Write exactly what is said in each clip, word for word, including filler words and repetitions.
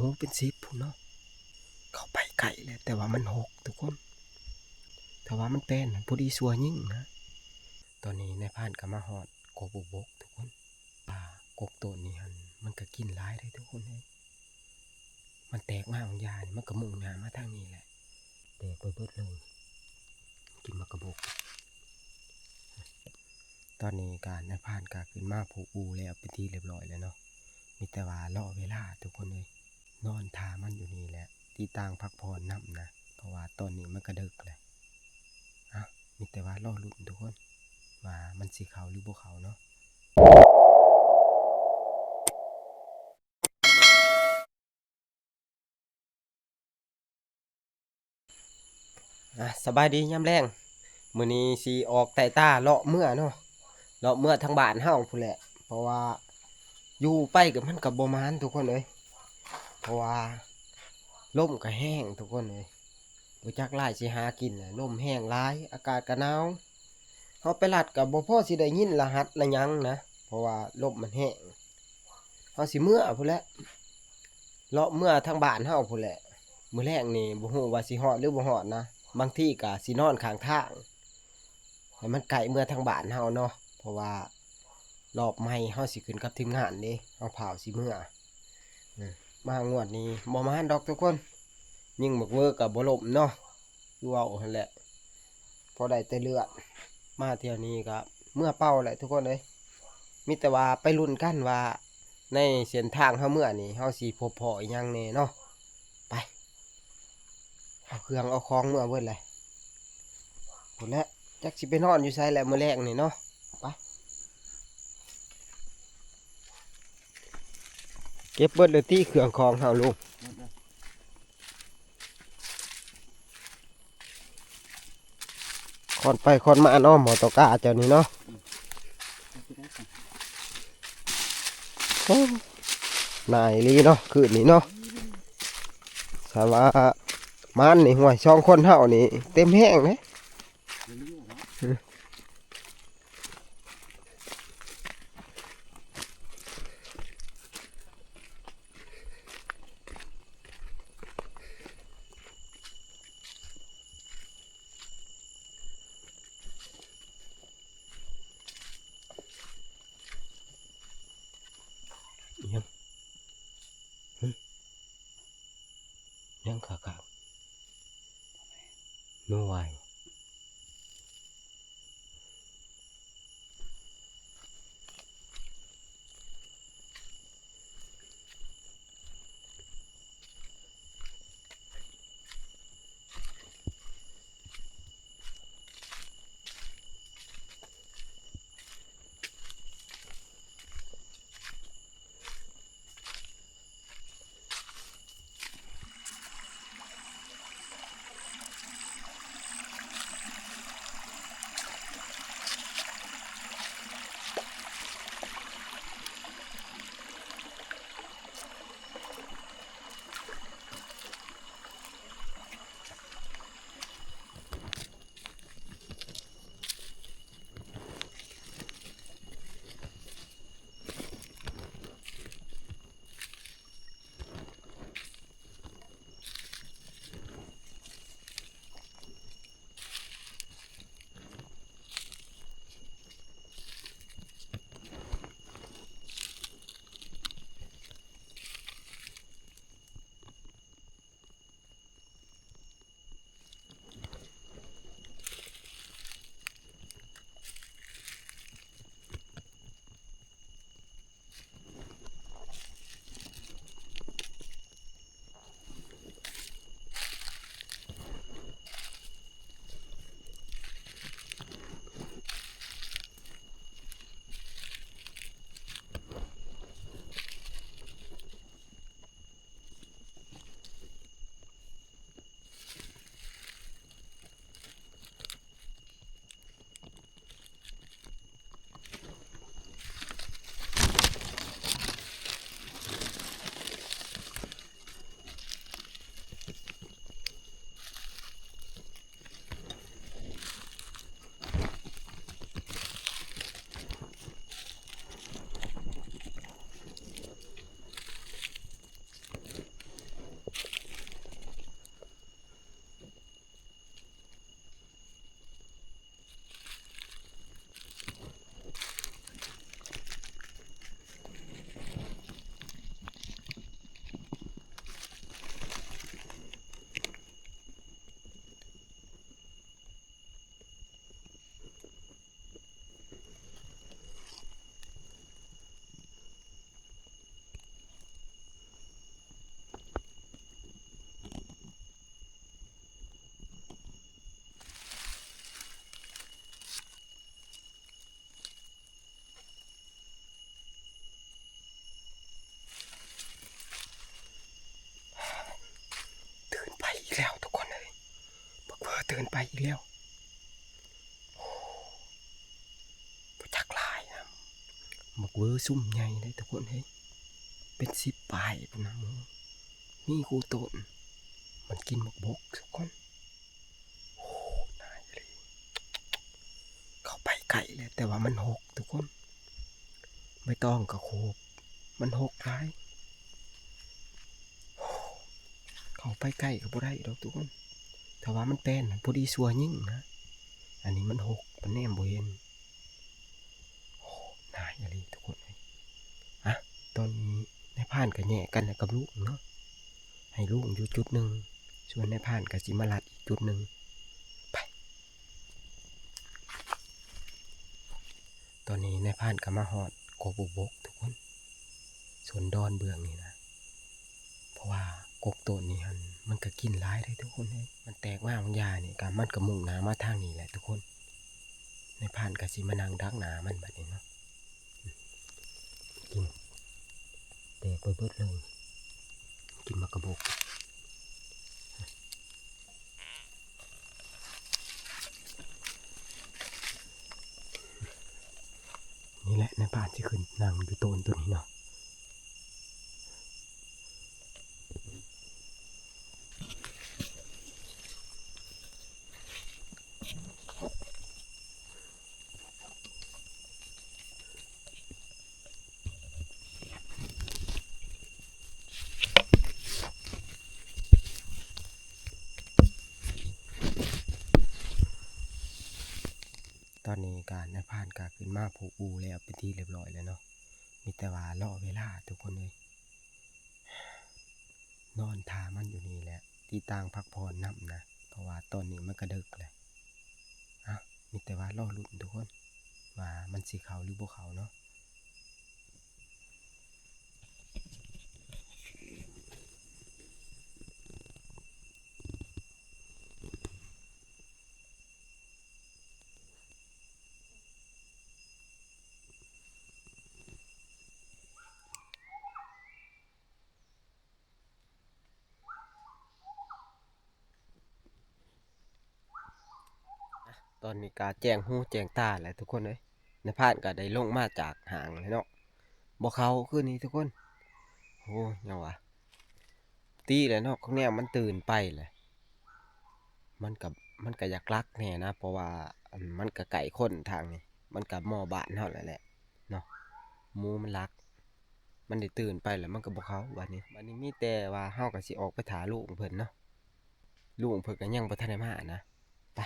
หกเป็นสิบพุ้นเนาะ เข้าไปไกลแล้ว แต่ว่ามันหกทุกคน ถ้าว่ามันแปดน่ะ พอดีซัวยิงนะ ตอนนี้นายพรานก็มาฮอดกกบกบกทุกคน ป่ากกต้นนี้หั่น มันก็กินหลายเด้ทุกคนเอ้ย มันแตกมาบางอย่างนี่ มันก็มุ่งหน้ามาทางนี้แหละ แตกไปเบิดเลย กินหมากกระบก ตอนนี้ก็นายพรานก็ขึ้นมาผูกอู่แล้วเป็นที่เรียบร้อยแล้วเนาะ มีแต่ว่ารอเวลาทุกคนเอ้ย นอนท่ามันอยู่นี่แหละ ติดตางพักผ่อนนำนะ เพราะว่าตอนนี้มันก็ดึกแล้ว อ่ะ มีแต่ว่ารอลุ้นทุกคน ว่ามันสิเข้าหรือบ่เข้าเนาะ อ่ะ สบายดียามแลง มื้อนี้สิออกไต่ตาเลาะเมือเนาะ เลาะเมือทางบ้านเฮาพู้นแหละ เพราะว่าอยู่ไปก็มันก็บ่หมานทุกคนเอ้ย เพราะว่าลมก็แฮงทุกคนเอ้ย บ่จักหลายสิหากินแหละ ลมแฮงหลาย อากาศก็หนาว เฮาไปลัดก็บ่พอสิได้ยินรหัสละหยังนะ เพราะว่าลมมันแฮง เฮาสิเมือพู้นแหละ เลาะเมือทางบ้านเฮาพู้นแหละ มื้อแลงนี่บ่ฮู้ว่าสิฮอดหรือบ่ฮอดนะ บางทีก็สินอนข้างทาง ให้มันใกล้เมือทางบ้านเฮาเนาะ เพราะว่ารอบใหม่เฮาสิขึ้นกับทีมงานเด้ เฮาพร้าวสิเมือ อืม มางวดนี้บ่หมานดอกทุกคน ยิงบักเวิร์กก็บ่ล้มเนาะ คือเว้าหั่นแหละ พอได้แต่เลือด มาเที่ยวนี้ก็เมือเปล่าแหละทุกคนเอ้ย มีแต่ว่าไปลุ้นกันว่าในเส้นทางเฮาเมือนี่ เฮาสิพบพ้ออิหยังแหน่เนาะ ไป เอาเครื่องเอาของเมือเบิดเลยพู้นแหละ จักสิไปนอนอยู่ไสแหละมื้อแลงนี่เนาะ ไป เก็บเบิดเลยติเครื่องของเฮาลุง ค่อนไปค่อนมาเนาะ มอเตอร์กาเจ้านี่เนาะ โอ้ หนาวอีหลีเนาะ คืนนี้เนาะ ถ้าว่าหมานนี่ ห่วย สองคนเฮานี่ เต็มแฮงเด้ ยัง หึ ยังคักๆ หนูวาย เ เดินไปอีกแล้ว โอ้ บ่จักหลายนะ บักเวอร์ซุ่มใหญ่เลยทุกคนเฮ้ย เป็นสิบปลายพุ้นนะหมู มีคู่โตน มันกินบักบกทุกคน โอ้ น่าอีหลี เข้าไปใกล้แล้ว แต่ว่ามันหกทุกคน ใบตองก็โคบ มันหกหลาย เข้าไปใกล้ก็บ่ได้ดอกทุกคน ถ้าว่ามันแปนน่ะ พอดีซัวยิงนะ อันนี้มันหก มันแนมบ่เห็น โอ้ น่าอีหลีทุกคนเอ้ย อ่ะ ตอนนี้นายพรานก็แยกกันแล้วกับลุงเนาะ ให้ลุงอยู่จุดหนึ่ง ส่วนนายพรานก็สิมาลัดอีกจุดหนึ่ง ไป ตอนนี้นายพรานก็มาฮอดกกบกบกทุกคน ส่วนดอนเบื้องนี่นะ เพราะว่ากกต้นนี่หั่น มันก็กินหลายเด้ทุกคนเอ้ย มันแตกมาบางอย่างนี่ก็ มันก็มุ่งหน้ามาทางนี้แหละทุกคน นายพรานก็สิมานั่งดักหน้ามันบัดนี้เนาะ กิน แตกไปเบิดเลย กินหมากกะบก นี่แหละนายพรานสิขึ้นนั่งอยู่ต้นตัวนี้เนาะ ตอนนี้ก็นายพรานก็ขึ้นมาผูกอู่แล้วเป็นที่เรียบร้อยแล้วเนาะ มีแต่ว่ารอเวลาทุกคนเอ้ย นอนท่ามันอยู่นี่แหละ ติดตางพักผ่อนนำนะ เพราะว่าตอนนี้มันก็ดึกแล้ว อ่ะ มีแต่ว่ารอลุ้นทุกคน ว่ามันสิเข้าหรือบ่เข้าเนาะ ตอนนี้ก็แจ้งหูแจ้งตาแล้วทุกคนเอ้ย นายพรานก็ได้ลงมาจากห้างแล้วเนาะ บ่เข้าคืนนี้ทุกคน โอ้ ยังวะ ตีแล้วเนาะ ของแนวมันตื่นไปเลย มันก็ มันก็อยากลักแน่นะ เพราะว่า อัน มันก็ไกลคนทางนี้ มันก็หม้อบ้านเฮาแล้วแหละเนาะ หมูมันลัก มันได้ตื่นไปแล้วมันก็บ่เข้าบัดนี้ บัดนี้มีแต่ว่าเฮาก็สิออกไปถ่าลุงเพิ่นเนาะ ลุงเพิ่นก็ยังบ่ทันได้มานะ ไป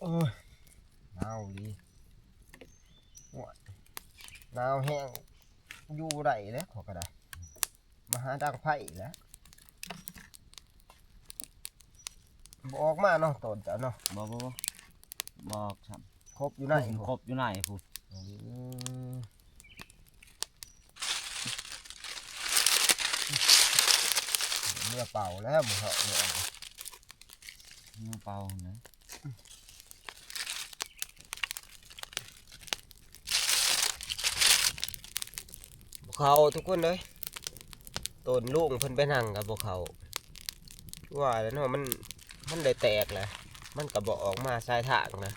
โอ้ย หนาวอีหลี โอ้ย หนาวแฮง อยู่บ่ได้แล้วข้อยก็ได้ มาหาดังไฟอีกแล้ว บ่ออกมาเนาะ ตอนเจ้าเนาะ บ่ บ่ บ่ บ่ออกซ้ำ ครบอยู่ใน ครบอยู่ในพุ้น อืม เมื่อเป่าแล้ว บ่เฮาะเนี่ย เมื่อเป่านะ บ่เข้าทุกคนเลย ต้นลุงเพิ่นไปนั่งก็บ่เข้า ว่าแล้วเนาะ มัน มันได้แตกแหละ มันก็บ่ออกมาสายทางนะ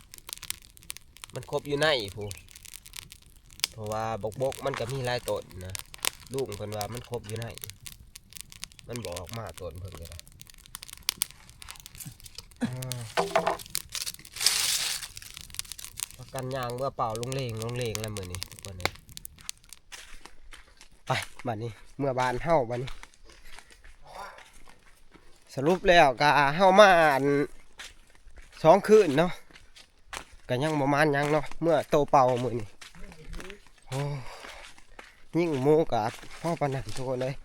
มันครบอยู่ในพุ้น เพราะว่าบกบกมันก็มีหลายต้นนะ ลุงเพิ่นว่ามันครบอยู่ใน มันบ่ออกมาต้นเพิ่นก็ได้ อ่า พากันย่างเมื่อเป่าลงเลงลงเลงแล้วมื้อนี้ทุกคนเอ้ย ไป บัดนี้ เมื่อบ้านเฮาบัดนี้ สรุปแล้วก็เฮามาอัน สองคืนเนาะ ก็ยังบ่มานหยังเนาะ เมื่อโตเป่ามื้อนี้ โอ้ ยิงหมูก็พอปานนั้นทุกคนเอ้ย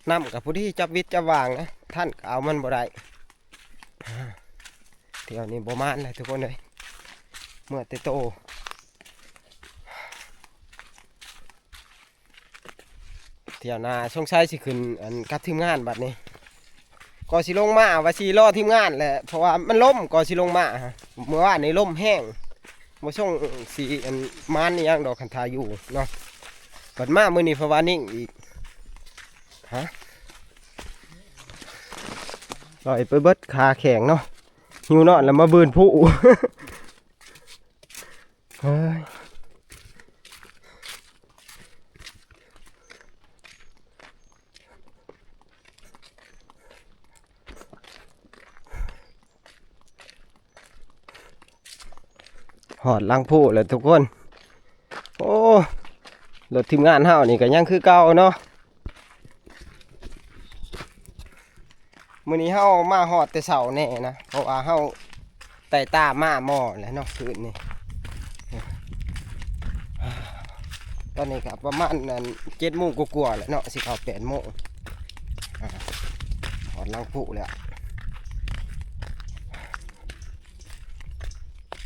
น้ำก็พอดีจับวิดจับหว่างนะ ทันก็เอามันบ่ได้ อ่า เที่ยวนี้บ่มานเลยทุกคนเอ้ย เมื่อแต่โต เที่ยวหน้าสงสัยสิขึ้นอันกับทีมงานบัดนี้ ก็สิลงมาว่าสิรอทีมงานแหละ เพราะว่ามันลมก็สิลงมาฮะ เมื่อวานนี้ลมแฮง บ่ส่งสิอันมานอีหยังดอก คันทาอยู่เนาะ บัดมามื้อนี้เพราะว่านิ่งอีก ฮะ ลอยไปเบิดขาแข็งเนาะ หิวนอนแล้วมาบืนผู้ เฮ้ย ฮอดหลังผู้แล้วทุกคน โอ้ รถทีมงานเฮานี่ก็ยังคือเก่าเนาะ มื้อนี้เฮามาฮอดแต่เช้าแน่นะ เพราะว่าเฮาไต่ตามาหม้อแล้วเนาะคืนนี้ ตอนนี้ก็ประมาณนั้น เจ็ดโมงกว่าๆแล้วเนาะ สิเข้าแปดโมง อ่า ฮอดหลังผู้แล้ว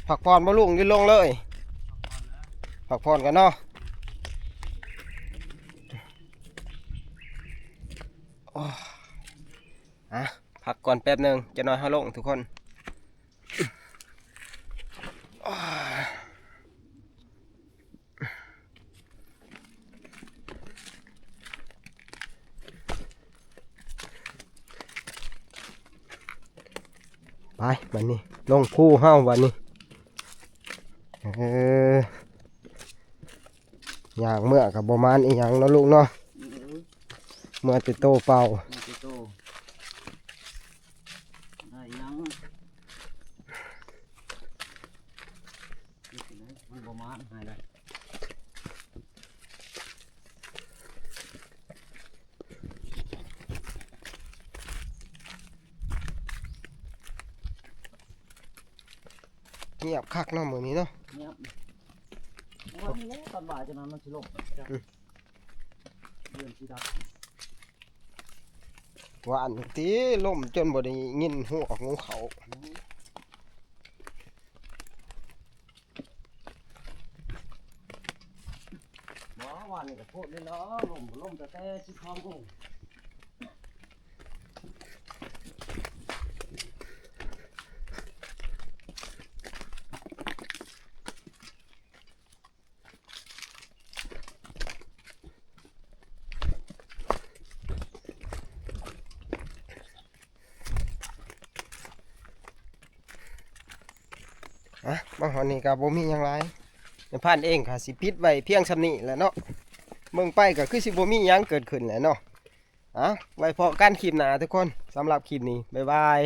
พักผ่อนบ่ลุง หรือลงเลย พักผ่อนกันเนาะ โอ้ อ่ะ พักก่อนแป๊บหนึ่ง จะน้อยเฮาลงทุกคน ไป บัดนี้ ลงภูเฮาบัดนี้ เออ ย่างเมื่อกับบ่มานอีหยังเนาะลูกเนาะ เมื่อแต่โตเปล่า มันสิโต ได้หยัง มันบ่มานหายได้ เงียบคักเนาะมื้อนี้เนาะ เงียบ วันนี้แหละตอนบ่ายจะนอนมันสิลง อืม เดือนสิดับ หวานติ ลมจนบ่ได้ยินฮูออกฮูเขา บ่ หวานนี่ก็โพดเลยเนาะ ลม ลมแต่แต่สิบสองโมง อ่ะ มาฮอดนี้ก็บ่มีหยังหลาย นายพรานเองก็สิปิดไว้เพียงส่ำนี้แหละเนาะ เบิ่งไปก็คือสิบ่มีหยังเกิดขึ้นแหละเนาะ อ่ะ ไว้พ้อกันคลิปหน้าทุกคน สำหรับคลิปนี้ บ๊ายบาย